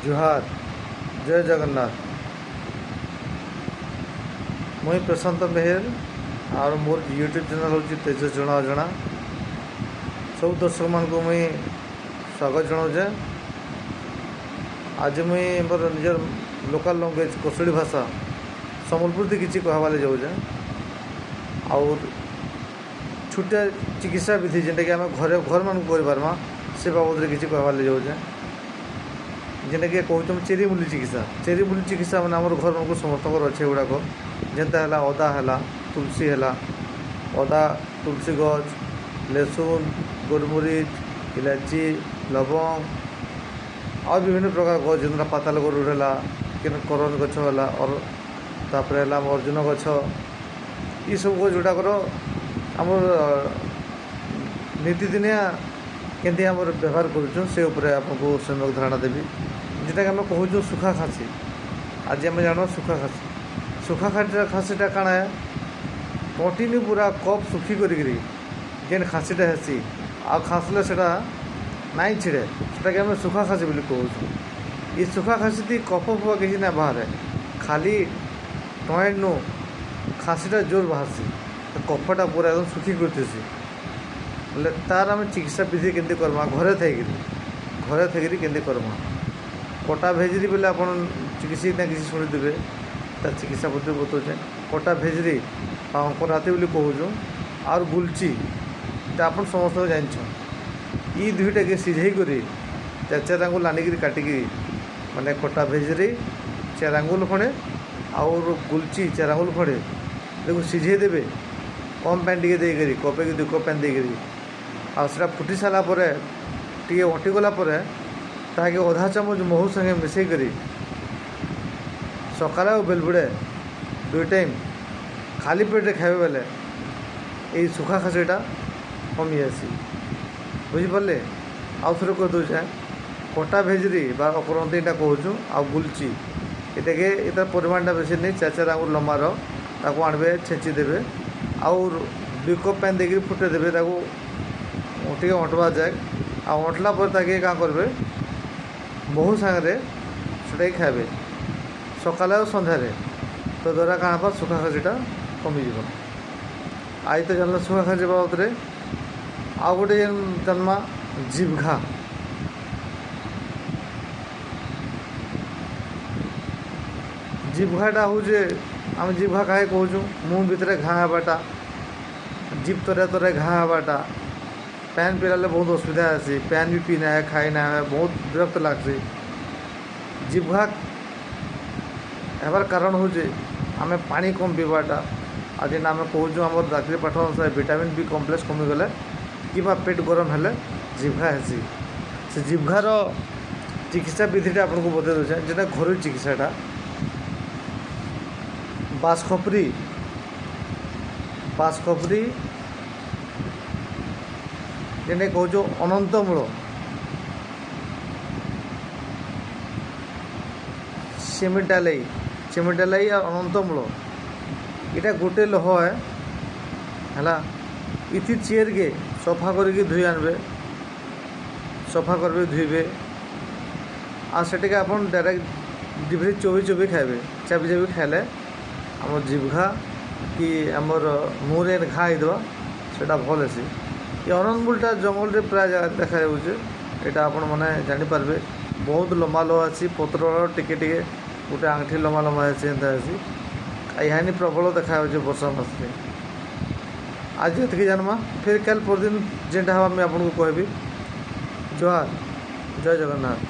ଜୁହାର, ଜୟ ଜଗନ୍ନାଥ। ମୁଇଁ ପ୍ରଶାନ୍ତ ମେହେର ଆଉ ମୋର ୟୁଟ୍ୟୁବ୍ ଚ୍ୟାନେଲ୍ ହେଉଛି ତେଜସ୍ ଜଣା ଅଜଣା। ସବୁ ଦର୍ଶକମାନଙ୍କୁ ମୁଇଁ ସ୍ୱାଗତ ଜଣାଉଛେ। ଆଜି ମୁଇଁ ମୋର ନିଜର ଲୋକାଲ୍ ଲାଙ୍ଗୁଏଜ୍ କୋଶଳୀ ଭାଷା ସମ୍ବଲପୁରୀ କିଛି କହିବାର୍ ଲାଗି ଯାଉଛେ। ଆଉ ଛୋଟିଆ ଚିକିତ୍ସା ବିଧି ଯେନ୍ଟାକି ଆମେ ଘରେ ଘରମାନଙ୍କୁ କରିପାର୍ମା ସେ ବାବଦରେ କିଛି କହିବାର୍ ଲାଗି ଯାଉଛେ। ଯେନ୍ଟାକି କହୁଛନ୍ ଚେରିମୂଲି ଚିକିତ୍ସା। ଚେରିମୂଲି ଚିକିତ୍ସା ମାନେ ଆମର ଘରମାନଙ୍କୁ ସମସ୍ତଙ୍କର ଅଛେ ଏଗୁଡ଼ାକ, ଯେନ୍ତା ହେଲା ଅଦା ହେଲା, ତୁଳସୀ ହେଲା, ଅଦା, ତୁଳସୀ ଗଛ, ଲେସୁନ୍, ଗୋଲମରିଚ, ଇଲାଇଚି, ଲବଙ୍ଗ ଆଉ ବିଭିନ୍ନ ପ୍ରକାର ଗଛ, ଯେନ୍ତା ପାତାଲ ଗରୁଡ଼ ହେଲା, କେନ୍ କରଞ୍ଜ ଗଛ ହେଲା, ତାପରେ ହେଲା ଆମ ଅର୍ଜୁନ ଗଛ, ଏସବୁ ଗଛ ଗୁଡ଼ାକର ଆମର ନୀତିଦିନିଆ କେମିତି ଆମର ବ୍ୟବହାର କରୁଛୁ ସେ ଉପରେ ଆପଣଙ୍କୁ ସମ୍ୟକ ଧାରଣା ଦେବି। ଯେଟାକି ଆମେ କହୁଛୁ ଶୁଖା ଖାସି। ଆଜି ଆମେ ଜାଣିବା ଶୁଖା ଖାସି। ଶୁଖା ଖାସିଟା କାଣା? କଣ୍ଟିନ୍ୟୁ ପୁରା କପ୍ ଶୁଖି କରିକିରି ଯେନ୍ ଖାସିଟା ହେସି ଆଉ ଖାସିଲେ ସେଟା ନାଇଁ ଛିଡ଼େ, ସେଟାକେ ଆମେ ଶୁଖା ଖାସି ବୋଲି କହୁଛୁ। ଏ ଶୁଖା ଖାସି କଫ ଫୁଫ କିଛି ନାଇଁ ବାହାରେ, ଖାଲି ଟଏନୁ ଖାସିଟା ଜୋର ବାହାରସି, କଫଟା ପୁରା ଏକଦମ ଶୁଖି କରିଥିସି। ବୋଲେ ତାର ଆମେ ଚିକିତ୍ସା ବିଧି କେମିତି କର୍ମା, ଘରେ ଥାଇକିରି କେମିତି କର୍ମା? କଟା ଭେଜରି ବୋଲେ ଆପଣ ଚିକିତ୍ସା ନା କିଛି ଶୁଣିଥିବେ, ତାର ଚିକିତ୍ସା ପদ্ধତି ବତଉଛେ। କଟା ଭେଜରି ବା ଅଙ୍କରାତି ବୋଲି କହୁଛୁ, ଆର୍ ଗୁଲଚି, ଏଟା ଆପଣ ସମସ୍ତେ ଜାଣିଛନ୍। ଇ ଦୁଇଟାକେ ସିଝେଇ କରି ଚାରି ଚାରି ଆଙ୍ଗୁଲ ଆଣିକିରି କାଟିକିରି, ମାନେ କଟା ଭେଜରି ଚାରି ଆଙ୍ଗୁଲ ଖଣ୍ଡେ ଆଉ ଗୁଲଚି ଚାରି ଆଙ୍ଗୁଲ ଖଣ୍ଡେ ତାକୁ ସିଝେଇ ଦେବେ, କମ୍ ପାଣି ଟିକେ ଦେଇକରି, କପେ କି 2 କପ୍ ପାଣି ଦେଇକରି। ଆଉ ସେଟା ଫୁଟି ସାରିଲା ପରେ ଟିକେ ଅଟିଗଲା ପରେ ତାହାକେ ଅଧା ଚାମଚ ମହୁ ସାଙ୍ଗେ ମିଶେଇକରି ସକାଳେ ଆଉ ବେଲବୁଡ଼େ 2 ଟାଇମ୍ ଖାଲି ପେଟରେ ଖାଇବେ ବେଲେ ଏଇ ଶୁଖା ଖାସିଟା କମି ଆସି। ବୁଝିପାରିଲେ? ଆଉ ଥରେ କହିଦେଉଛେ, କଟା ଭେଜରି ବା ଅକରନ୍ତିଟା କହୁଛୁ ଆଉ ଗୁଲଚି, ଏଟାକେ ଏଟାର ପରିମାଣଟା ବେଶୀ ନେଇ 4 4 ଆଙ୍ଗୁଲ ଲମ୍ବାର ତାକୁ ଆଣିବେ, ଛେଚି ଦେବେ ଆଉ 2 କପ୍ ପାଣି ଦେଇକିରି ଫୁଟେଇ ଦେବେ, ତାକୁ ଟିକେ ଅଣ୍ଟବା ଯାଏ। ଆଉ ଅଣ୍ଟଲା ପରେ ତାକେ କାଁ କରିବେ, ମହୁ ସାଙ୍ଗରେ ସେଟାକି ଖାଇବେ ସକାଳେ ଆଉ ସନ୍ଧ୍ୟାରେ। ତ ଦ୍ୱାରା କାଣା ହେବା, ଶୁଖା ଖାସିଟା କମିଯିବ। I ତ ଜାଣିଲା ଶୁଖା ଖାସି ବାବଦରେ। ଆଉ ଗୋଟେ ଯେନ୍ ଜାନ୍ମା ଜିଭ୍ ଘା। ଜିଭ୍ ଘାଟା ହଉଛେ, ଆମେ ଜିଭ୍ ଘା କାहे କହୁଛୁ? ମୁହଁ ଭିତରେ ଘା ହେବାଟା, ଜିଭ୍ ତରେ ତରେ ଘା ହେବାଟା, ପାନ୍ ପିଲାଲେ ବହୁତ ଅସୁବିଧା ହେସି, ପାନ୍ ବି ପିଇ ନାଇଁ ଖାଇ ନାଇଁ ବହୁତ ବିରକ୍ତ ଲାଗ୍ସି। ଜିଭ୍ ଘା ହେବାର କାରଣ ହଉଛେ ଆମେ ପାଣି କମ୍ ପିଇବାଟା। ଆଉ ଯେନ୍ ଆମେ କହୁଛୁ ଆମର ଡାକ୍ତରୀ ପାଠ ଅନୁସାରେ ଭିଟାମିନ୍ ବି କମ୍ପ୍ଲେକ୍ସ କମିଗଲେ କିମ୍ବା ପେଟ ଗରମ ହେଲେ ଜିଭ୍ ଘା ହେସି। ସେ ଜିଭ୍ ଘାର ଚିକିତ୍ସା ବିଧିଟା ଆପଣଙ୍କୁ ବତେଇ ଦେଉଛେ, ଯେନ୍ଟା ଘରୋଇ ଚିକିତ୍ସାଟା। ବାସ୍ ଖପରି ଯେନ୍ଟା କହୁଛୁ ଅନନ୍ତମୂଳ, ସିମେଣ୍ଟାଲାଇ ଆଉ ଅନନ୍ତମୂଳ, ଏଇଟା ଗୋଟେ ଲହ ହେଲା। ଇଥି ଚେର୍କେ ସଫା କରିକି ଧୋଇ ଆଣିବେ, ସଫା କରିବେ, ଧୋଇବେ, ଆଉ ସେଟାକେ ଆପଣ ଡାଇରେକ୍ଟ ଜିଭରେ ଚୋବେଇ ଚୋବେଇ ଖାଇବେ। ଚାବି ଚାବି ଖାଇଲେ ଆମର ଜିଭ୍ ଘା କି ଆମର ମୁହଁରେ ଘା ହେଇଥିବା ସେଟା ଭଲ୍ ହେସି। ଏ ଅନନ୍ତମୂଳଟା ଜଙ୍ଗଲରେ ପ୍ରାୟ ଜାଗା ଦେଖାଯାଉଛେ, ଏଇଟା ଆପଣମାନେ ଜାଣିପାରିବେ। ବହୁତ ଲମ୍ବା ଲମ୍ବା ଅଛି, ପତ୍ର ଟିକେ ଟିକେ ଗୋଟେ ଆଙ୍ଗୁଠି ଲମ୍ବା ଲମ୍ବା ହେସି, ଏନ୍ତା ହେସି। ଆଉ ଏହାନି ପ୍ରବଳ ଦେଖାଯାଉଛି ବର୍ଷା ମାସରେ। ଆଜି ଏତିକି ଜାନ୍ମା, ଫେର୍ କାଲି ପରଦିନ ଯେନ୍ଟା ହେବା ମୁଇଁ ଆପଣଙ୍କୁ କହିବି। ଜୁହାର, ଜୟ ଜଗନ୍ନାଥ।